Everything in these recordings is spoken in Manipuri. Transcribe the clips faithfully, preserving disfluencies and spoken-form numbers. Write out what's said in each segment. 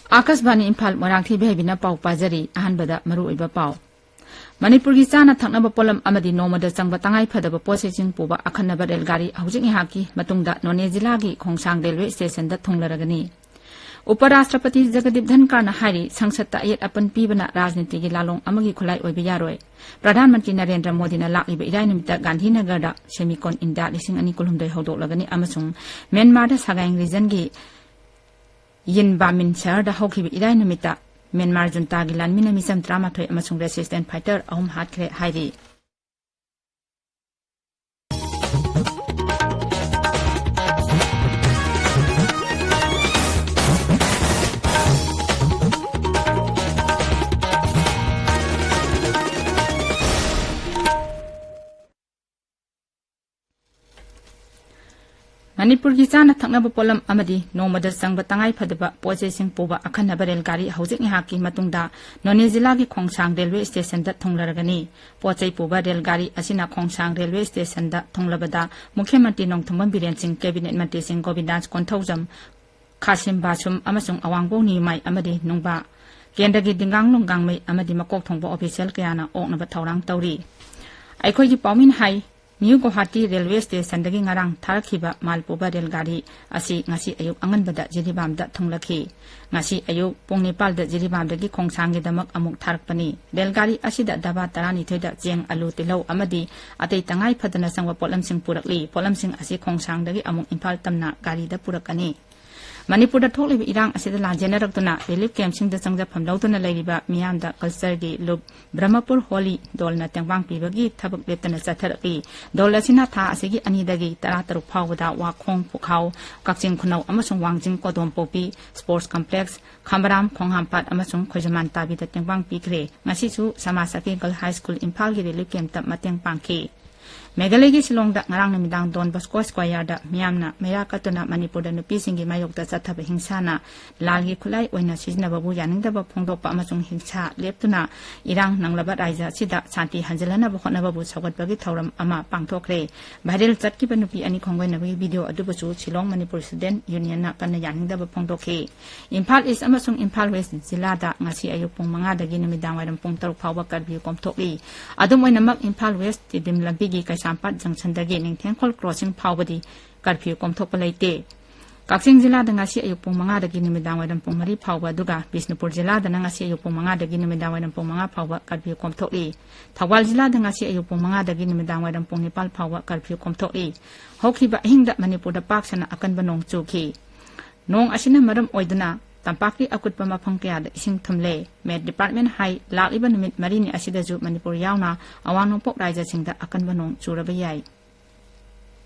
ꯑꯥꯀꯥꯁꯕꯥꯅꯤ ꯏꯝꯐꯥꯜ, ꯃꯣꯏꯔꯥꯡꯊꯦꯝ ꯍꯩꯕꯤꯅ ꯄꯥꯎ ꯄꯥꯖꯔꯤ꯫ ꯑꯍꯥꯟꯕꯗ ꯃꯔꯨꯑꯣꯏꯕ ꯄꯥꯎ꯫ ꯃꯅꯤꯄꯨꯔꯒꯤ ꯆꯥꯅ ꯊꯛꯅꯕ ꯄꯣꯠꯂꯝ ꯑꯃꯗꯤ ꯅꯣꯡꯃꯗ ꯆꯪꯕ ꯇꯉꯥꯏ ꯐꯗꯕ ꯄꯣꯠꯆꯩꯁꯤꯡ ꯄꯨꯕ ꯑꯈꯟꯅꯕ ꯔꯦꯜ ꯒꯥꯔꯤ ꯍꯧꯖꯤꯛ ꯉꯥꯏꯍꯥꯛꯀꯤ ꯃꯇꯨꯡꯗ ꯅꯣꯅꯦ ꯖꯤꯂꯥꯒꯤ ꯈꯣꯡꯁꯥꯡ ꯔꯦꯜꯋꯦ ꯁ꯭ꯇꯦꯁꯟꯗ ꯊꯨꯡꯂꯔꯒꯅꯤ꯫ ꯎꯄ ꯔꯥꯁꯇ꯭ꯔꯄꯇꯤ ꯖꯒꯗꯤꯞ ꯙꯟꯀꯔꯅ ꯍꯥꯏꯔꯤ, ꯁꯪꯁꯠꯇ ꯑꯌꯦꯠ ꯑꯄꯟ ꯄꯤꯕꯅ ꯔꯥꯖꯅꯤꯇꯤꯒꯤ ꯂꯥꯂꯣꯡ ꯑꯃꯒꯤ ꯈꯨꯠꯂꯥꯏ ꯑꯣꯏꯕ ꯌꯥꯔꯣꯏ꯫ ꯄ꯭ꯔꯙꯥꯟ ꯃꯟꯇ꯭ꯔꯤ ꯅꯔꯦꯟꯗ꯭ꯔ ꯃꯣꯗꯤꯅ ꯂꯥꯛꯂꯤꯕ ꯏꯔꯥꯏ ꯅꯨꯃꯤꯠꯇ ꯒꯥꯟꯙꯤꯅꯒꯔꯗ ꯁꯦꯃꯤꯀꯣꯟ ꯏꯟꯗꯤꯌꯥ ꯂꯤꯁꯤꯡ ꯑꯅꯤ ꯀꯨꯟꯍꯨꯝꯗꯣꯏ ꯍꯧꯗꯣꯛꯂꯒꯅꯤ ꯑꯃꯁꯨꯡ ꯃ꯭ꯌꯥꯟꯃꯥꯔꯗ ꯁꯒꯥꯏꯡ ꯔꯤꯖꯟꯒꯤ ꯌꯤꯟ ꯕꯥꯃꯤꯟ ꯁꯍꯔꯗ ꯍꯧꯈꯤꯕ ꯏꯔꯥꯏ ꯅꯨꯃꯤꯠꯇ ꯃ꯭ꯌꯥꯟꯃꯥꯔ ꯖꯨꯟꯇꯥꯒꯤ ꯂꯥꯟꯃꯤ ꯃꯤꯆꯝ ꯇꯔꯥꯃꯥꯊꯣꯏ ꯑꯃꯁꯨꯡ ꯔꯦꯁꯤꯁꯇꯦꯟ ꯐꯥꯏꯇꯔ ꯑꯍꯨꯝ ꯍꯥꯠꯈ꯭ꯔꯦ ꯍꯥꯏꯔꯤ꯫ ꯃꯅꯤꯄꯨꯔꯒꯤ ꯆꯥꯅ ꯊꯛꯅꯕ ꯄꯣꯠꯂꯝ ꯑꯃꯗꯤ ꯅꯣꯡꯃꯗ ꯆꯪꯕ ꯇꯉꯥꯏ ꯐꯗꯕ ꯄꯣꯠꯆꯩꯁꯤꯡ ꯄꯨꯕ ꯑꯈꯟꯅꯕ ꯔꯦꯜ ꯒꯥꯔꯤ ꯍꯧꯖꯤꯛ ꯉꯥꯏꯍꯥꯛꯀꯤ ꯃꯇꯨꯡꯗ ꯅꯣꯅꯦ ꯖꯤꯂꯥꯒꯤ ꯈꯣꯡꯁꯥꯡ ꯔꯦꯜꯋꯦ ꯁ꯭ꯇꯦꯁꯟꯗ ꯊꯨꯡꯂꯔꯒꯅꯤ꯫ ꯄꯣꯠꯆꯩ ꯄꯨꯕ ꯔꯦꯜ ꯒꯥꯔꯤ ꯑꯁꯤꯅ ꯈꯣꯡꯁꯥꯡ ꯔꯦꯜꯋꯦ ꯁ꯭ꯇꯦꯁꯟꯗ ꯊꯨꯡꯂꯕꯗ ꯃꯨꯈ꯭ꯌ ꯃꯟꯇ꯭ꯔꯤ ꯅꯣꯡꯊꯣꯝꯕꯝ ꯕꯤꯔꯦꯟ ꯁꯤꯡ, ꯀꯦꯕꯤꯅꯦꯠ ꯃꯟꯇ꯭ꯔꯤꯁꯤꯡ ꯒꯣꯕꯤꯟꯗꯥꯁ ꯀꯣꯟꯊꯧꯖꯝ, ꯈꯥꯁꯤꯝ ꯕꯥꯁꯨꯝ ꯑꯃꯁꯨꯡ ꯑꯋꯥꯡꯕꯧ ꯅꯤꯌꯨꯃꯥꯏ ꯑꯃꯗꯤ ꯅꯨꯡꯕꯥ ꯀꯦꯟꯗ꯭ꯔꯒꯤ ꯗꯤꯡꯒꯥꯡꯂꯣꯡ ꯒꯥꯡꯃꯩ ꯑꯃꯗꯤ ꯃꯀꯣꯛ ꯊꯣꯡꯕ ꯑꯣꯐꯤꯁꯤꯌꯦꯜ ꯀꯌꯥꯅ ꯑꯣꯛꯅꯕ ꯊꯧꯔꯥꯡ ꯇꯧꯔꯤ꯫ ꯑꯩꯈꯣꯏꯒꯤ ꯄꯥꯎꯃꯤꯅ ꯍꯥꯏ, ꯅ꯭ꯌꯨ ꯒꯨꯋꯥꯍꯥꯇꯤ ꯔꯦꯜꯋꯦ ꯁ꯭ꯇꯦꯁꯟꯗꯒꯤ ꯉꯔꯥꯡ ꯊꯥꯔꯛꯈꯤꯕ ꯃꯥꯜ ꯄꯨꯕ ꯔꯦꯜ ꯒꯥꯔꯤ ꯑꯁꯤ ꯉꯁꯤ ꯑꯌꯨꯛ ꯑꯉꯟꯕꯗ ꯖꯤꯔꯤꯕꯥꯝꯗ ꯊꯨꯡꯂꯈꯤ꯫ ꯉꯁꯤ ꯑꯌꯨꯛ ꯄꯨꯡ ꯅꯤꯄꯥꯜꯗ ꯖꯤꯔꯤꯕꯥꯝꯗꯒꯤ ꯈꯣꯡꯁꯥꯡꯒꯤꯗꯃꯛ ꯑꯃꯨꯛ ꯊꯥꯔꯛꯄꯅꯤ꯫ ꯔꯦꯜ ꯒꯥꯔꯤ ꯑꯁꯤꯗ ꯗꯕꯥ ꯇꯔꯥꯅꯤꯊꯣꯏꯗ ꯆꯦꯡ, ꯑꯂꯨ, ꯇꯤꯜꯍꯧ ꯑꯃꯗꯤ ꯑꯇꯩ ꯇꯉꯥꯏ ꯐꯗꯅ ꯆꯪꯕ ꯄꯣꯠꯂꯝꯁꯤꯡ ꯄꯨꯔꯛꯂꯤ꯫ ꯄꯣꯠꯂꯝꯁꯤꯡ ꯑꯁꯤ ꯈꯣꯡꯁꯥꯡꯗꯒꯤ ꯑꯃꯨꯛ ꯏꯝꯐꯥꯜ ꯇꯝꯅ ꯒꯥꯔꯤꯗ ꯄꯨꯔꯛꯀꯅꯤ꯫ ꯃꯅꯤꯄꯨꯔꯗ ꯊꯣꯛꯂꯤꯕ ꯏꯔꯥꯡ ꯑꯁꯤꯗ ꯂꯥꯟꯖꯦꯟꯅꯔꯛꯇꯨꯅ ꯔꯤꯂꯤꯐ ꯀꯦꯝꯞꯁꯤꯡꯗ ꯆꯪꯖꯐꯝ ꯂꯧꯗꯨꯅ ꯂꯩꯔꯤꯕ ꯃꯤꯌꯥꯝꯗ ꯀꯜꯆꯔꯒꯤ ꯂꯨꯞ ꯕ꯭ꯔꯍꯃꯄꯨꯔ ꯍꯣꯂꯤ ꯗꯣꯜꯅ ꯇꯦꯡꯕꯥꯡ ꯄꯤꯕꯒꯤ ꯊꯕꯛ ꯂꯦꯞꯇꯅ ꯆꯠꯊꯔꯛꯂꯤ꯫ ꯗꯣꯜ ꯑꯁꯤꯅ ꯊꯥ ꯑꯁꯤꯒꯤ ꯑꯅꯤꯗꯒꯤ ꯇꯔꯥꯇꯔꯨꯛ ꯐꯥꯎꯕꯗ ꯋꯥꯈꯣꯡ, ꯄꯨꯈꯥꯎ, ꯀꯛꯆꯤꯡ ꯈꯨꯅꯧ ꯑꯃꯁꯨꯡ ꯋꯥꯡꯖꯤꯡ ꯀꯣꯗꯣꯝꯄꯣꯛꯄꯤ ꯁ꯭ꯄꯣꯔꯠꯁ ꯀꯝꯄ꯭ꯂꯦꯛꯁ, ꯈꯝꯕꯔꯥꯝ, ꯈꯣꯡꯍꯥꯝꯄꯥꯠ ꯑꯃꯁꯨꯡ ꯈꯣꯏꯖꯃꯥꯟ ꯇꯥꯕꯤꯗ ꯇꯦꯡꯕꯥꯡ ꯄꯤꯈ꯭ꯔꯦ꯫ ꯉꯁꯤꯁꯨ ꯁꯃꯥꯖ ꯑꯀꯦ ꯒꯔꯜ ꯍꯥꯏ ꯁ꯭ꯀꯨꯜ ꯏꯝꯐꯥꯜꯒꯤ ꯔꯤꯂꯤꯐ ꯀꯦꯝꯞꯇ ꯃꯇꯦꯡ ꯄꯥꯡꯈꯤ꯫ ꯃꯦꯘꯥꯂꯌꯒꯤ ꯁꯤꯂꯣꯡꯗ ꯉꯔꯥꯡ ꯅꯨꯃꯤꯗꯥꯡ ꯗꯣꯟ ꯕꯣꯁꯀꯣ ꯁ꯭ꯀ꯭ꯋꯥꯌꯔꯗ ꯃꯤꯌꯥꯝꯅ ꯃꯩꯔꯥ ꯀꯠꯇꯨꯅ ꯃꯅꯤꯄꯨꯔꯗ ꯅꯨꯄꯤꯁꯤꯡꯒꯤ ꯃꯥꯌꯣꯛꯇ ꯆꯠꯊꯕ ꯍꯤꯡꯁꯥꯅ ꯂꯥꯜꯒꯤ ꯈꯨꯠꯂꯥꯏ ꯑꯣꯏꯅ ꯁꯤꯖꯤꯟꯅꯕꯕꯨ ꯌꯥꯅꯤꯡꯗꯕ ꯐꯣꯡꯗꯣꯛꯄ ꯑꯃꯁꯨꯡ ꯍꯤꯡꯁꯥ ꯂꯦꯞꯇꯨꯅ ꯏꯔꯥꯡ ꯅꯪꯂꯕ ꯔꯥꯖ꯭ꯌ ꯑꯁꯤꯗ ꯁꯥꯟꯇꯤ ꯍꯟꯖꯤꯜꯍꯟꯅꯕ ꯍꯣꯠꯅꯕꯕꯨ ꯁꯧꯒꯠꯄꯒꯤ ꯊꯧꯔꯝ ꯑꯃ ꯄꯥꯡꯊꯣꯛꯈ꯭ꯔꯦ꯫ ꯚꯥꯏꯔꯦꯜ ꯆꯠꯈꯤꯕ ꯅꯨꯄꯤ ꯑꯅꯤ ꯈꯣꯡꯒꯣꯏꯅꯕꯒꯤ ꯚꯤꯗꯤꯑꯣ ꯑꯗꯨꯕꯨꯁꯨ ꯁꯤꯂꯣꯡ ꯃꯅꯤꯄꯨꯔ ꯁ꯭ꯇꯨꯗꯦꯟꯠ ꯌꯨꯅꯤꯌꯟꯅ ꯀꯟꯅ ꯌꯥꯅꯤꯡꯗꯕ ꯐꯣꯡꯗꯣꯛꯈꯤ꯫ ꯏꯝꯐꯥꯜ ꯏꯁ꯭ꯠ ꯑꯃꯁꯨꯡ ꯏꯝꯐꯥꯜ ꯋꯦꯁ꯭ꯠ ꯖꯤꯂꯥꯗ ꯉꯁꯤ ꯑꯌꯨꯛ ꯄꯨꯡ ꯃꯉꯥꯗꯒꯤ ꯅꯨꯃꯤꯗꯥꯡꯋꯥꯏꯔꯝ ꯄꯨꯡ ꯇꯔꯨꯛ ꯐꯥꯎꯕ ꯀꯔꯐ꯭ꯌꯨ ꯀꯣꯝꯊꯣꯛꯂꯤ꯫ ꯑꯗꯨꯝ ꯑꯣꯏꯅꯃꯛ, ꯏꯝꯐꯥꯜ ꯋꯦꯁ꯭ꯠ ꯇꯤꯗꯤꯝ ꯂꯝꯕꯤꯒꯤ ꯀꯩꯁꯥꯝꯄꯥꯠ ꯖꯪꯁꯟꯗꯒꯤ ꯅꯤꯡꯊꯦꯡꯈꯣꯜ ꯀ꯭ꯔꯣꯁꯤꯡ ꯐꯥꯎꯕꯗꯤ ꯀꯔꯐ꯭ꯌꯨ ꯀꯣꯝꯊꯣꯛꯄ ꯂꯩꯇꯦ꯫ ꯀꯛꯆꯤꯡ ꯖꯤꯂꯥꯗ ꯉꯁꯤ ꯑꯌꯨꯛ ꯄꯨꯡ ꯃꯉꯥꯗꯒꯤ ꯅꯨꯃꯤꯗꯥꯡꯋꯥꯏꯔꯝ ꯄꯨꯡ ꯃꯔꯤ ꯐꯥꯎꯕ, ꯑꯗꯨꯒ ꯕꯤꯁꯅꯨꯄꯨꯔ ꯖꯤꯂꯥꯗꯅ ꯉꯁꯤ ꯑꯌꯨꯛ ꯄꯨꯡ ꯃꯉꯥꯗꯒꯤ ꯅꯨꯃꯤꯗꯥꯡꯋꯥꯏꯔꯝ ꯄꯨꯡ ꯃꯉꯥ ꯐꯥꯎꯕ ꯀꯔꯐ꯭ꯌꯨ ꯀꯣꯝꯊꯣꯛꯂꯤ꯫ ꯊꯧꯕꯥꯜ ꯖꯤꯂꯥꯗ ꯉꯁꯤ ꯑꯌꯨꯛ ꯄꯨꯡ ꯃꯉꯥꯗꯒꯤ ꯅꯨꯃꯤꯗꯥꯡꯋꯥꯏꯔꯝ ꯄꯨꯡ ꯅꯤꯄꯥꯜ ꯐꯥꯎꯕ ꯀꯔꯐ꯭ꯌꯨ ꯀꯣꯝꯊꯣꯛꯂꯤ꯫ ꯍꯧꯈꯤꯕ ꯑꯍꯤꯡꯗ ꯃꯅꯤꯄꯨꯔꯗ ꯄꯥꯛ ꯁꯟꯅ ꯑꯀꯟꯕ ꯅꯣꯡ ꯆꯨꯈꯤ꯫ ꯅꯣꯡ ꯑꯁꯤꯅ ꯃꯔꯝ ꯑꯣꯏꯗꯨꯅ ꯇꯝꯄꯥꯛꯀꯤ ꯑꯀꯨꯠꯄ ꯃꯐꯝ ꯀꯌꯥꯗ ꯏꯁꯤꯡ ꯊꯨꯝꯂꯦ꯫ ꯃꯦꯠ ꯗꯤꯄꯥꯔꯠꯃꯦꯟ ꯍꯥꯏ, ꯂꯥꯛꯂꯤꯕ ꯅꯨꯃꯤꯠ ꯃꯔꯤꯅꯤ ꯑꯁꯤꯗꯁꯨ ꯃꯅꯤꯄꯨꯔ ꯌꯥꯎꯅ ꯑꯋꯥꯡ ꯅꯣꯡꯄꯣꯛ ꯔꯥꯖ꯭ꯌꯁꯤꯡꯗ ꯑꯀꯟꯕ ꯅꯣꯡ ꯆꯨꯔꯕ ꯌꯥꯏ꯫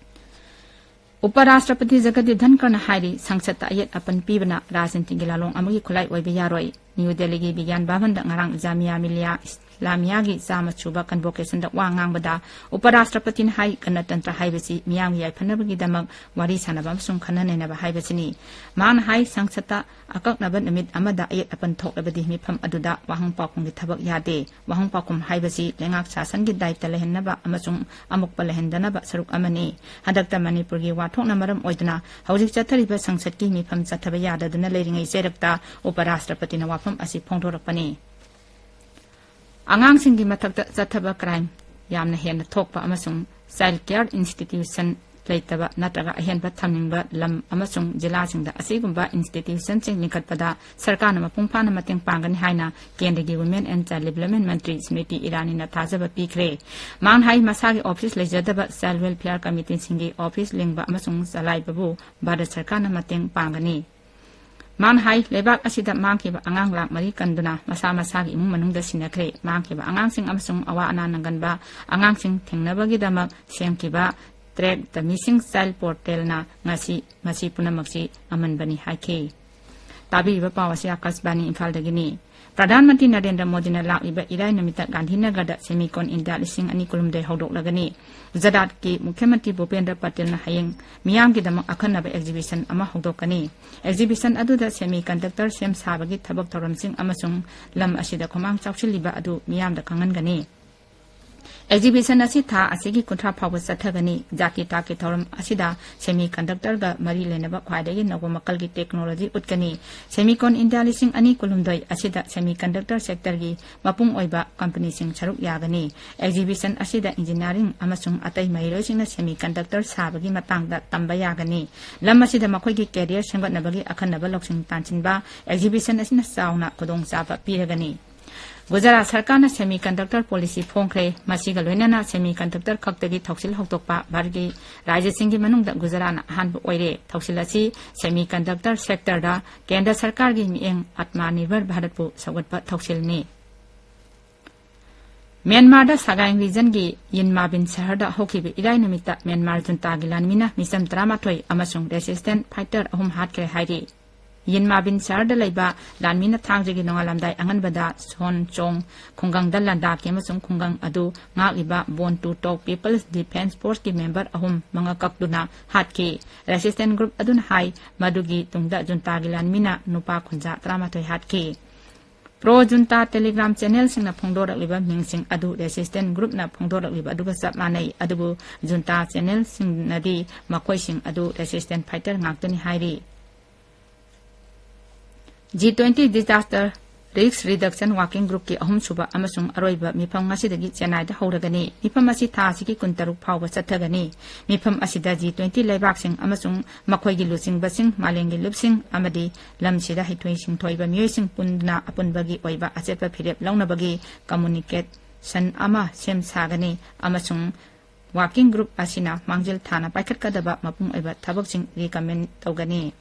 ꯎꯄ ꯔꯥꯁꯇ꯭ꯔꯄꯇꯤ ꯖꯒꯗꯤꯞ ꯙꯟꯀꯔꯅ ꯍꯥꯏꯔꯤ, ꯁꯪꯁꯠꯇ ꯑꯌꯦꯠ ꯑꯄꯟ ꯄꯤꯕꯅ ꯔꯥꯖꯅꯤꯇꯤꯒꯤ ꯂꯥꯂꯣꯡ ꯑꯃꯒꯤ ꯈꯨꯠꯂꯥꯏ ꯑꯣꯏꯕ ꯌꯥꯔꯣꯏ꯫ ꯅ꯭ꯌꯨ ꯗꯦꯜꯂꯤꯒꯤ ꯕꯤꯒ꯭ꯌꯥꯟ ꯚꯕꯟꯗ ꯉꯔꯥꯡ ꯖꯥꯃꯤꯌꯥ ꯃꯤꯂꯤꯌꯥ ꯏꯁꯂꯥꯃꯤꯌꯥꯒꯤ ꯆꯥꯝꯃ ꯁꯨꯕ ꯀꯟꯚꯣꯀꯦꯁꯟꯗ ꯋꯥ ꯉꯥꯡꯕꯗ ꯎꯄ ꯔꯥꯁꯇ꯭ꯔꯄꯇꯤꯅ ꯍꯥꯏ, ꯒꯅꯇꯟꯇ꯭ꯔ ꯍꯥꯏꯕꯁꯤ ꯃꯤꯌꯥꯝꯒꯤ ꯌꯥꯏꯐꯅꯕꯒꯤꯗꯃꯛ ꯋꯥꯔꯤ ꯁꯥꯅꯕ ꯑꯃꯁꯨꯡ ꯈꯟꯅ ꯅꯩꯅꯕ ꯍꯥꯏꯕꯁꯤꯅꯤ꯫ ꯃꯍꯥꯛꯅ ꯍꯥꯏ, ꯁꯪꯁꯠꯇ ꯑꯀꯛꯅꯕ ꯅꯨꯃꯤꯠ ꯑꯃꯗ ꯑꯌꯦꯠ ꯑꯄꯟ ꯊꯣꯛꯂꯕꯗꯤ ꯃꯤꯐꯝ ꯑꯗꯨꯗ ꯋꯥꯍꯪ ꯄꯥꯎꯈꯨꯝꯒꯤ ꯊꯕꯛ ꯌꯥꯗꯦ꯫ ꯋꯥꯍꯪ ꯄꯥꯎꯈꯨꯝ ꯍꯥꯏꯕꯁꯤ ꯂꯩꯉꯥꯛ ꯁꯥꯁꯟꯒꯤ ꯗꯥꯌꯤꯠꯇ ꯂꯩꯍꯟꯅꯕ ꯑꯃꯁꯨꯡ ꯑꯃꯨꯛꯄ ꯂꯩꯍꯟꯗꯅꯕ ꯁꯔꯨꯛ ꯑꯃꯅꯤ꯫ ꯍꯟꯗꯛꯇ ꯃꯅꯤꯄꯨꯔꯒꯤ ꯋꯥꯊꯣꯛꯅ ꯃꯔꯝ ꯑꯣꯏꯗꯨꯅ ꯍꯧꯖꯤꯛ ꯆꯠꯊꯔꯤꯕ ꯁꯪꯁꯠꯀꯤ ꯃꯤꯐꯝ ꯆꯠꯊꯕ ꯌꯥꯗꯗꯨꯅ ꯂꯩꯔꯤꯉꯩ ꯆꯩꯔꯛꯇ ꯎꯄ ꯔꯥꯁꯇ꯭ꯔꯄꯇꯤꯅ ꯋꯥꯐꯝ ꯑꯁꯤ ꯐꯣꯡꯗꯣꯔꯛꯄꯅꯤ꯫ ꯑꯉꯥꯡꯁꯤꯡꯒꯤ ꯃꯊꯛꯇ ꯆꯠꯊꯕ ꯀ꯭ꯔꯥꯏꯝ ꯌꯥꯝꯅ ꯍꯦꯟꯅ ꯊꯣꯛꯄ ꯑꯃꯁꯨꯡ ꯆꯥꯏꯜ ꯀꯦꯌꯔ ꯏꯟꯁꯇꯤꯇ꯭ꯌꯨꯁꯟ ꯂꯩꯇꯕ ꯅꯠꯇ꯭ꯔꯒ ꯑꯍꯦꯟꯕ ꯊꯝꯅꯤꯡꯕ ꯂꯝ ꯑꯃꯁꯨꯡ ꯖꯤꯂꯥꯁꯤꯡꯗ ꯑꯁꯤꯒꯨꯝꯕ ꯏꯟꯁꯇꯤꯇ꯭ꯌꯨꯁꯟꯁꯤꯡ ꯂꯤꯡꯈꯠꯄꯗ ꯁꯔꯀꯥꯔꯅ ꯃꯄꯨꯡ ꯐꯥꯅ ꯃꯇꯦꯡ ꯄꯥꯡꯒꯅꯤ ꯍꯥꯏꯅ ꯀꯦꯟꯗ꯭ꯔꯒꯤ ꯋꯨꯃꯦꯟ ꯑꯦꯟ ꯆꯥꯏꯜ ꯗꯤꯕ꯭ꯂꯞꯃꯦꯟ ꯃꯟꯇ꯭ꯔꯤ ꯁ꯭ꯃ꯭ꯔꯤꯇꯤ ꯏꯔꯥꯅꯤꯅ ꯊꯥꯖꯕ ꯄꯤꯈ꯭ꯔꯦ꯫ ꯃꯍꯥꯛꯅ ꯍꯥꯏ, ꯃꯁꯥꯒꯤ ꯑꯣꯐꯤꯁ ꯂꯩꯖꯗꯕ ꯆꯥꯏꯜ ꯋꯦꯜꯐꯤꯌꯔ ꯀꯃꯤꯇꯤꯁꯤꯡꯒꯤ ꯑꯣꯐꯤꯁ ꯂꯤꯡꯕ ꯑꯃꯁꯨꯡ ꯆꯂꯥꯏꯕꯕꯨ ꯚꯥꯔꯠ ꯁꯔꯀꯥꯔꯅ ꯃꯇꯦꯡ ꯄꯥꯡꯒꯅꯤ꯫ ꯃꯥꯅ ꯍꯥꯏ, ꯂꯩꯕꯥꯛ ꯑꯁꯤꯗ ꯃꯥꯡꯈꯤꯕ ꯑꯉꯥꯡ ꯂꯥꯈ ꯃꯔꯤ ꯀꯟꯗꯨꯅ ꯃꯁꯥ ꯃꯁꯥꯒꯤ ꯏꯃꯨꯡ ꯃꯅꯨꯡꯗ ꯁꯤꯟꯅꯈ꯭ꯔꯦ꯫ ꯃꯥꯡꯈꯤꯕ ꯑꯉꯥꯡꯁꯤꯡ ꯑꯃꯁꯨꯡ ꯑꯋꯥ ꯑꯅꯥ ꯅꯪꯒꯟꯕ ꯑꯉꯥꯡꯁꯤꯡ ꯊꯦꯡꯅꯕꯒꯤꯗꯃꯛ ꯁꯦꯝꯈꯤꯕ Track the Missing Child ꯄꯣꯔꯇꯦꯜꯅ ꯉꯁꯤ ꯃꯁꯤ ꯄꯨꯝꯅꯃꯛꯁꯤ ꯉꯝꯍꯟꯕꯅꯤ ꯍꯥꯏꯈꯤ꯫ ꯇꯥꯕꯤꯔꯤꯕ ꯄꯥꯎ ꯑꯁꯤ ꯑꯥꯀꯥꯁꯕꯥꯅꯤ ꯏꯝꯐꯥꯜꯗꯒꯤꯅꯤ꯫ ꯄ꯭ꯔꯙꯥꯟ ꯃꯟꯇ꯭ꯔꯤ ꯅꯔꯦꯟꯗ꯭ꯔ ꯃꯣꯗꯤꯅ ꯂꯥꯛꯂꯤꯕ ꯏꯔꯥꯏ ꯅꯨꯃꯤꯠꯇ ꯒꯥꯟꯙꯤꯅꯒꯔꯗ Semicon India ꯂꯤꯁꯤꯡ ꯑꯅꯤ ꯀꯨꯟꯍꯨꯝꯗꯣꯏ ꯍꯧꯗꯣꯛꯂꯒꯅꯤ꯫ ꯒꯨꯖꯔꯥꯠꯀꯤ ꯃꯨꯈ꯭ꯌ ꯃꯟꯇ꯭ꯔꯤ ꯚꯨꯄꯦꯟꯗ꯭ꯔ ꯄꯇꯦꯜꯅ ꯍꯌꯦꯡ ꯃꯤꯌꯥꯝꯒꯤꯗꯃꯛ ꯑꯈꯟꯅꯕ exhibition ꯑꯃ ꯍꯧꯗꯣꯛꯀꯅꯤ꯫ Exhibition ꯑꯗꯨꯗ semiconductor ꯁꯦꯝ ꯁꯥꯕꯒꯤ ꯊꯕꯛ ꯊꯧꯔꯝꯁꯤꯡ ꯑꯃꯁꯨꯡ ꯂꯝ ꯑꯁꯤꯗ ꯈꯨꯃꯥꯡ ꯆꯥꯎꯁꯤꯜꯂꯤꯕ ꯑꯗꯨ ꯃꯤꯌꯥꯝꯗ ꯈꯪꯍꯟꯒꯅꯤ꯫ Exhibition ꯑꯁꯤ ꯊꯥ ꯑꯁꯤꯒꯤ ꯀꯨꯟꯊ꯭ꯔꯥ ꯐꯥꯎꯕ ꯆꯠꯊꯒꯅꯤ꯫ ꯖꯥꯇꯤ ꯊꯥꯛꯀꯤ ꯊꯧꯔꯝ ꯑꯁꯤꯗ semiconductor ꯒ ꯃꯔꯤ ꯂꯩꯅꯕ ꯈ꯭ꯋꯥꯏꯗꯒꯤ ꯅꯧꯕ ꯃꯈꯜꯒꯤ technology ꯎꯠꯀꯅꯤ꯫ Semicon India ꯂꯤꯁꯤꯡ ꯑꯅꯤ ꯀꯨꯟꯍꯨꯝꯗꯣꯏ ꯑꯁꯤꯗ semiconductor sector ꯒꯤ ꯃꯄꯨꯡ ꯑꯣꯏꯕ company ꯁꯤꯡ ꯁꯔꯨꯛ ꯌꯥꯒꯅꯤ꯫ Exhibition ꯑꯁꯤꯗ engineering ꯑꯃꯁꯨꯡ ꯑꯇꯩ ꯃꯍꯩꯔꯣꯏꯁꯤꯡꯅ semiconductor ꯁꯥꯕꯒꯤ ꯃꯇꯥꯡꯗ ꯇꯝꯕ ꯌꯥꯒꯅꯤ꯫ ꯂꯝ ꯑꯁꯤꯗ ꯃꯈꯣꯏꯒꯤ career ꯁꯦꯝꯒꯠꯅꯕꯒꯤ ꯑꯈꯟꯅꯕ ꯂꯧꯁꯤꯡ ꯇꯥꯟꯁꯤꯟꯕ exhibition ꯑꯁꯤꯅ ꯆꯥꯎꯅ ꯈꯨꯗꯣꯡꯆꯥꯕ ꯄꯤꯔꯒꯅꯤ꯫ ꯒꯨꯖꯔꯥꯠ ꯁꯔꯀꯥꯔꯅ semiconductor policy ꯐꯣꯡꯈ꯭ꯔꯦ꯫ ꯃꯁꯤꯒ ꯂꯣꯏꯅꯅ semiconductor ꯈꯛꯇꯒꯤ ꯊꯧꯁꯤꯜ ꯍꯧꯗꯣꯛꯄ ꯚꯥꯔꯠꯀꯤ ꯔꯥꯖ꯭ꯌꯁꯤꯡꯒꯤ ꯃꯅꯨꯡꯗ ꯒꯨꯖꯔꯥꯠꯅ ꯑꯍꯥꯟꯕ ꯑꯣꯏꯔꯦ꯫ ꯊꯧꯁꯤꯜ ꯑꯁꯤ semiconductor sector ꯗ ꯀꯦꯟꯗ꯭ꯔ ꯁꯔꯀꯥꯔꯒꯤ ꯃꯤꯠꯌꯦꯡ Atmanirbhar Bharat ꯄꯨ ꯁꯧꯒꯠꯄ ꯊꯧꯁꯤꯜꯅꯤ꯫ ꯃ꯭ꯌꯥꯟꯃꯥꯔꯗ ꯁꯒꯥꯏꯡ region ꯒꯤ ꯌꯤꯟꯃꯥꯕꯤꯟ ꯁꯍꯔꯗ ꯍꯧꯈꯤꯕ ꯏꯔꯥꯏ ꯅꯨꯃꯤꯠꯇ ꯃ꯭ꯌꯥꯟꯃꯥꯔ junta ꯒꯤ ꯂꯥꯟꯃꯤꯅ ꯃꯤꯆꯝ ꯇꯔꯥꯃꯥꯊꯣꯏ ꯑꯃꯁꯨꯡ resistance fighter ꯑꯍꯨꯝ ꯍꯥꯠꯈ꯭ꯔꯦ ꯍꯥꯏꯔꯤ꯫ ꯌꯤꯟꯃꯥꯕꯤꯟ ꯁꯍꯔꯗ ꯂꯩꯕ ꯂꯥꯟꯃꯤꯅ ꯊꯥꯡꯖꯒꯤ ꯅꯣꯡꯉꯥꯜꯂꯝꯗꯥꯏ ꯑꯉꯟꯕꯗ ꯁꯣꯟ ꯆꯣꯡ ꯈꯨꯡꯒꯪꯗ ꯂꯥꯟꯗꯥꯈꯤ ꯑꯃꯁꯨꯡ ꯈꯨꯡꯒꯪ ꯑꯗꯨ ꯉꯥꯛꯂꯤꯕ Bawntawthow People's Defence Force ꯀꯤ member ꯑꯍꯨꯝ ꯃꯉꯛ ꯀꯛꯇꯨꯅ ꯍꯥꯠꯈꯤ꯫ Resistance group ꯑꯗꯨꯅ ꯍꯥꯏ, ꯃꯗꯨꯒꯤ ꯇꯨꯡꯗ junta ꯒꯤ ꯂꯥꯟꯃꯤꯅ ꯅꯨꯄꯥ ꯈꯨꯟꯖꯥ ꯇꯔꯥꯃꯥꯊꯣꯏ ꯍꯥꯠꯈꯤ꯫ Pro junta Telegram channel ꯁꯤꯡꯅ ꯐꯣꯡꯗꯣꯔꯛꯂꯤꯕ ꯃꯤꯡꯁꯤꯡ ꯑꯗꯨ resistance group ꯅ ꯐꯣꯡꯗꯣꯔꯛꯂꯤꯕ ꯑꯗꯨꯒ ꯆꯞ ꯃꯥꯟꯅꯩ, ꯑꯗꯨꯕꯨ junta channel ꯁꯤꯡꯅꯗꯤ ꯃꯈꯣꯏꯁꯤꯡ ꯑꯗꯨ resistance fighter ꯉꯥꯛꯇꯅꯤ ꯍꯥꯏꯔꯤ꯫ G twenty Disaster Risk Reduction Working Group ꯀꯤ ꯑꯍꯨꯝꯁꯨꯕ ꯑꯃꯁꯨꯡ ꯑꯔꯣꯏꯕ ꯃꯤꯐꯝ ꯉꯁꯤꯗꯒꯤ ꯆꯦꯟꯅꯥꯏꯗ ꯍꯧꯔꯒꯅꯤ꯫ ꯃꯤꯐꯝ ꯑꯁꯤ ꯊꯥ ꯑꯁꯤꯒꯤ ꯀꯨꯟꯇꯔꯨꯛ ꯐꯥꯎꯕ ꯆꯠꯊꯒꯅꯤ꯫ ꯃꯤꯐꯝ ꯑꯁꯤꯗ G twenty ꯂꯩꯕꯥꯛꯁꯤꯡ ꯑꯃꯁꯨꯡ ꯃꯈꯣꯏꯒꯤ ꯂꯨꯆꯤꯡꯕꯁꯤꯡ, ꯃꯥꯂꯦꯝꯒꯤ ꯂꯨꯞꯁꯤꯡ ꯑꯃꯗꯤ ꯂꯝꯁꯤꯗ ꯍꯩꯊꯣꯏ ꯁꯤꯡꯊꯣꯏꯕ ꯃꯤꯑꯣꯏꯁꯤꯡ ꯄꯨꯟꯅ ꯑꯄꯨꯟꯕꯒꯤ ꯑꯣꯏꯕ ꯑꯆꯦꯠꯄ ꯐꯤꯔꯦꯞ ꯂꯧꯅꯕꯒꯤ communication ꯑꯃ ꯁꯦꯝ ꯁꯥꯒꯅꯤ ꯑꯃꯁꯨꯡ working group ꯑꯁꯤꯅ ꯃꯥꯡꯖꯤꯜ ꯊꯥꯅ ꯄꯥꯏꯈꯠꯀꯗꯕ ꯃꯄꯨꯡ ꯑꯣꯏꯕ ꯊꯕꯛꯁꯤꯡ recommend ꯇꯧꯒꯅꯤ꯫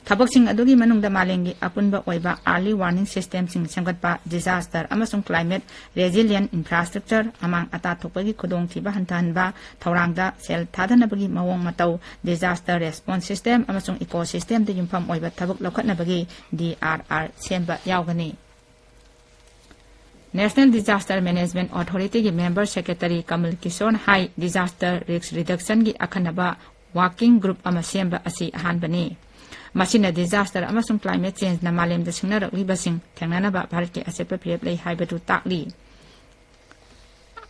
ꯊꯕꯛꯁꯤꯡ ꯑꯗꯨꯒꯤ ꯃꯅꯨꯡꯗ ꯃꯥꯂꯦꯝꯒꯤ ꯑꯄꯨꯟꯕ ꯑꯣꯏꯕ early warning system ꯁꯤꯡ ꯁꯦꯝꯒꯠꯄ, disaster ꯑꯃꯁꯨꯡ climate resilient infrastructure, ꯑꯃꯥꯡ ꯑꯇꯥ ꯊꯣꯛꯄꯒꯤ ꯈꯨꯗꯣꯡꯊꯤꯕ ꯍꯟꯊꯍꯟꯕ, ꯊꯧꯔꯥꯡꯗ ꯁꯦꯜ ꯊꯥꯗꯅꯕꯒꯤ ꯃꯑꯣꯡ ꯃꯇꯧ, disaster response system ꯑꯃꯁꯨꯡ ecosystem ꯗ ꯌꯨꯝꯐꯝ ꯑꯣꯏꯕ ꯊꯕꯛ ꯂꯧꯈꯠꯅꯕꯒꯤ D R R ꯁꯦꯝꯕ ꯌꯥꯎꯒꯅꯤ꯫ National Disaster Management Authority ꯒꯤ member secretary ꯀꯃꯜ ꯀꯤꯁꯣꯔꯅ ꯍꯥꯏ, disaster risk reduction ꯒꯤ ꯑꯈꯟꯅꯕ working group ꯑꯃ ꯁꯦꯝꯕ ꯑꯁꯤ ꯑꯍꯥꯟꯕꯅꯤ꯫ ꯃꯁꯤꯅ disaster ꯑꯃꯁꯨꯡ climate change ꯅ ꯃꯥꯂꯦꯝꯗ ꯁꯤꯡꯅꯔꯛꯂꯤꯕꯁꯤꯡ ꯊꯦꯡꯅꯅꯕ ꯚꯥꯔꯠꯀꯤ ꯑꯆꯦꯠꯄ ꯐꯤꯔꯦꯞ ꯂꯩ ꯍꯥꯏꯕꯗꯨ ꯇꯥꯛꯂꯤ꯫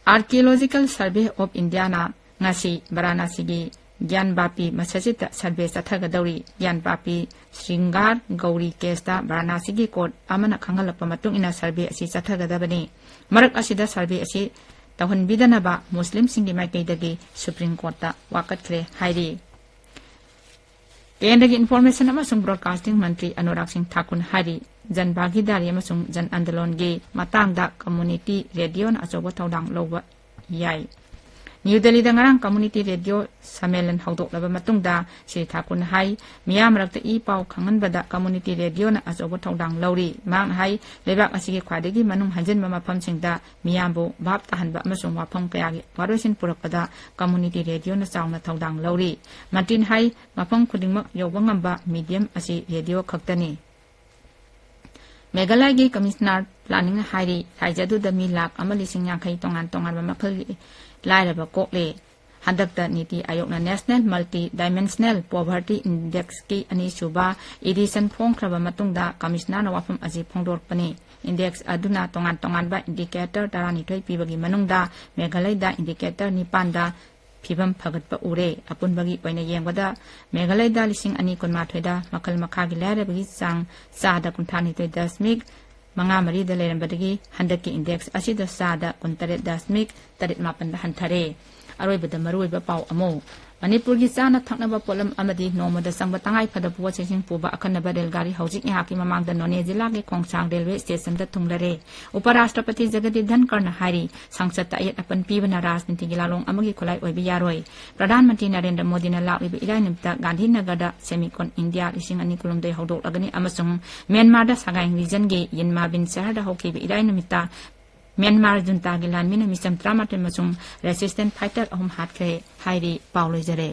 Archaeological Survey of India ꯅ ꯉꯁꯤ ꯕꯔꯥꯅꯥꯁꯤꯒꯤ ꯒ꯭ꯌꯥꯟꯕꯥꯄꯤ ꯃꯁꯖꯤꯗꯇ survey ꯆꯠꯊꯒꯗꯧꯔꯤ꯫ ꯒ꯭ꯌꯥꯟꯕꯥꯄꯤ ꯁ꯭ꯔꯤꯡꯒꯥꯔ ꯒꯧꯔꯤ case ꯇ ꯕꯔꯥꯅꯥꯁꯤꯒꯤ court ꯑꯃꯅ ꯈꯪꯍꯜꯂꯛꯄ ꯃꯇꯨꯡ ꯏꯟꯅ survey ꯑꯁꯤ ꯆꯠꯊꯒꯗꯕꯅꯤ꯫ ꯃꯔꯛ ꯑꯁꯤꯗ survey ꯑꯁꯤ ꯇꯧꯍꯟꯕꯤꯗꯅꯕ ꯃꯨꯁꯂꯤꯝꯁꯤꯡꯒꯤ ꯃꯥꯏꯀꯩꯗꯒꯤ Supreme Court ꯇ ꯋꯥꯀꯠꯈ꯭ꯔꯦ ꯍꯥꯏꯔꯤ꯫ ꯀꯦꯟꯗ꯭ꯔꯒꯤ Information ꯑꯃꯁꯨꯡ Broadcasting ꯃꯟꯇ꯭ꯔꯤ ꯑꯅꯨꯔꯥꯒ ꯁꯤꯡ ꯊꯥꯀꯨꯔꯅ ꯍꯥꯏꯔꯤ, ꯖꯟ ꯚꯥꯒꯤꯗꯥꯔꯤ ꯑꯃꯁꯨꯡ ꯖꯟ ꯑꯟꯗꯣꯂꯟꯒꯤ ꯃꯇꯥꯡꯗ community radio ꯅ ꯑꯆꯧꯕ ꯊꯧꯗꯥꯡ ꯂꯧꯕ ꯌꯥꯏ꯫ ꯅ꯭ꯌꯨ ꯗꯦꯜꯂꯤꯗ ꯉꯔꯥꯡ community radio ꯁꯝꯃꯦꯂꯟ ꯍꯧꯗꯣꯛꯂꯕ ꯃꯇꯨꯡꯗ ꯁ꯭ꯔꯤ ꯊꯥꯀꯨꯔꯅ ꯍꯥꯏ, ꯃꯤꯌꯥꯝ ꯃꯔꯛꯇ ꯏ ꯄꯥꯎ ꯈꯪꯍꯟꯕꯗ community radio ꯅ ꯑꯆꯧꯕ ꯊꯧꯗꯥꯡ ꯂꯧꯔꯤ꯫ ꯃꯍꯥꯛꯅ ꯍꯥꯏ, ꯂꯩꯕꯥꯛ ꯑꯁꯤꯒꯤ ꯈ꯭ꯋꯥꯏꯗꯒꯤ ꯃꯅꯨꯡ ꯍꯟꯖꯤꯟꯕ ꯃꯐꯝꯁꯤꯡꯗ ꯃꯤꯌꯥꯝꯕꯨ ꯚꯥꯞ ꯇꯥꯍꯟꯕ ꯑꯃꯁꯨꯡ ꯋꯥꯐꯝ ꯀꯌꯥꯒꯤ ꯋꯥꯔꯣꯏꯁꯤꯟ ꯄꯨꯔꯛꯄꯗ community radio ꯅ ꯆꯥꯎꯅ ꯊꯧꯗꯥꯡ ꯂꯧꯔꯤ꯫ ꯃꯟꯇ꯭ꯔꯤꯅ ꯍꯥꯏ, ꯃꯐꯝ ꯈꯨꯗꯤꯡꯃꯛ ꯌꯧꯕ ꯉꯝꯕ medium ꯑꯁꯤ radio ꯈꯛꯇꯅꯤ꯫ ꯃꯦꯘꯥꯂꯌꯒꯤ Commissioner Planning ꯅ ꯍꯥꯏꯔꯤ, ꯔꯥꯖ꯭ꯌ ꯑꯗꯨꯗ ꯃꯤ ꯂꯥꯈ ꯑꯃ ꯂꯤꯁꯤꯡ ꯌꯥꯡꯈꯩ ꯇꯣꯉꯥꯟ ꯇꯣꯉꯥꯟꯕ ꯃꯈꯜꯒꯤ ꯂꯥꯏꯔꯕ ꯀꯣꯛꯂꯦ꯫ ꯍꯟꯗꯛꯇ ꯅꯤꯇꯤ ꯑꯥꯌꯣꯒꯅ National Multi Dimensional Poverty Index ꯀꯤ ꯑꯅꯤꯁꯨꯕ edition ꯐꯣꯡꯈ꯭ꯔꯕ ꯃꯇꯨꯡꯗ Commissioner ꯅ ꯋꯥꯐꯝ ꯑꯁꯤ ꯐꯣꯡꯗꯣꯔꯛꯄꯅꯤ꯫ Index ꯑꯗꯨꯅ ꯇꯣꯉꯥꯟ ꯇꯣꯉꯥꯟꯕ indicator ꯇꯔꯥꯅꯤꯊꯣꯏ ꯄꯤꯕꯒꯤ ꯃꯅꯨꯡꯗ ꯃꯦꯘꯥꯂꯌꯗ indicator ꯅꯤꯄꯥꯟꯗ ꯐꯤꯕꯝ ꯐꯒꯠꯄ ꯎꯔꯦ꯫ ꯑꯄꯨꯟꯕꯒꯤ ꯑꯣꯏꯅ ꯌꯦꯡꯕꯗ ꯃꯦꯘꯥꯂꯌꯗ ꯂꯤꯁꯤꯡ ꯑꯅꯤ ꯀꯨꯟꯃꯥꯊꯣꯏꯗ ꯃꯈꯜ ꯃꯈꯥꯒꯤ ꯂꯥꯏꯔꯕꯒꯤ ꯆꯥꯡ ꯆꯥꯗ ꯀꯨꯟꯊ꯭ꯔꯥꯅꯤꯊꯣꯏ ꯗꯁꯃꯤꯛ ꯃꯉꯥ ꯃꯔꯤꯗ ꯂꯩꯔꯝꯕꯗꯒꯤ ꯍꯟꯗꯛꯀꯤ index ꯑꯁꯤꯗ ꯆꯥꯗ ꯀꯨꯟꯇꯔꯦꯠ ꯗꯁꯃꯤꯛ ꯇꯔꯦꯠ ꯃꯥꯄꯟꯗ ꯍꯟꯊꯔꯦ꯫ ꯑꯔꯣꯏꯕꯗ ꯃꯔꯨꯑꯣꯏꯕ ꯄꯥꯎ ꯑꯃꯨꯛ꯫ ꯃꯅꯤꯄꯨꯔꯒꯤ ꯆꯥꯅ ꯊꯛꯅꯕ ꯄꯣꯠꯂꯝ ꯑꯃꯗꯤ ꯅꯣꯡꯃꯗ ꯆꯪꯕ ꯇꯉꯥꯏ ꯐꯗꯕ ꯄꯣꯠꯆꯩꯁꯤꯡ ꯄꯨꯕ ꯑꯈꯟꯅꯕ ꯔꯦꯜꯒꯥꯔꯤ ꯍꯧꯖꯤꯛ ꯉꯥꯏꯍꯥꯛꯀꯤ ꯃꯃꯥꯡꯗ ꯅꯣꯅꯦ ꯖꯤꯂꯥꯒꯤ ꯈꯣꯡꯁꯥꯡ ꯔꯦꯜꯋꯦ ꯁ꯭ꯇꯦꯁꯟꯗ ꯊꯨꯡꯂꯔꯦ꯫ ꯎꯄꯔꯥꯁꯇ꯭ꯔꯄꯇꯤ ꯖꯒꯗꯤꯞ ꯙꯟꯀꯔꯅ ꯍꯥꯏꯔꯤ, ꯁꯪꯁꯠꯇ ꯑꯌꯦꯠ ꯑꯄꯟ ꯄꯤꯕꯅ ꯔꯥꯖꯅꯤꯇꯤꯒꯤ ꯂꯥꯂꯣꯡ ꯑꯃꯒꯤ ꯈꯨꯠꯂꯥꯏ ꯑꯣꯏꯕ ꯌꯥꯔꯣꯏ꯫ ꯄ꯭ꯔꯙꯥꯟ ꯃꯟꯇ꯭ꯔꯤ ꯅꯔꯦꯟꯗ꯭ꯔ ꯃꯣꯗꯤꯅ ꯂꯥꯛꯂꯤꯕ ꯏꯔꯥꯏ ꯅꯨꯃꯤꯠꯇ ꯒꯥꯟꯙꯤꯅꯒꯔꯗ Semicon India ꯂꯤꯁꯤꯡ ꯑꯅꯤ ꯀꯨꯟꯍꯨꯝꯗꯣꯏ ꯍꯧꯗꯣꯛꯂꯒꯅꯤ ꯑꯃꯁꯨꯡ ꯃ꯭ꯌꯥꯟꯃꯥꯔꯗ ꯁꯒꯥꯏꯡ ꯔꯤꯖꯟꯒꯤ ꯌꯤꯟꯃꯥ ꯕꯤꯟ ꯁꯍꯔꯗ ꯍꯧꯈꯤꯕ ꯏꯔꯥꯏ ꯅꯨꯃꯤꯠꯇ ꯃ꯭ꯌꯥꯟꯃꯥꯔ ꯖꯨꯟꯇꯥꯒꯤ ꯂꯥꯟꯃꯤꯅ ꯃꯤꯆꯝ ꯇꯔꯥꯃꯥꯊꯣꯏ ꯑꯃꯁꯨꯡ resistance fighter ꯑꯍꯨꯝ ꯍꯥꯠꯈ꯭ꯔꯦ ꯍꯥꯏꯔꯤ꯫ ꯄꯥꯎ ꯂꯣꯏꯖꯔꯦ꯫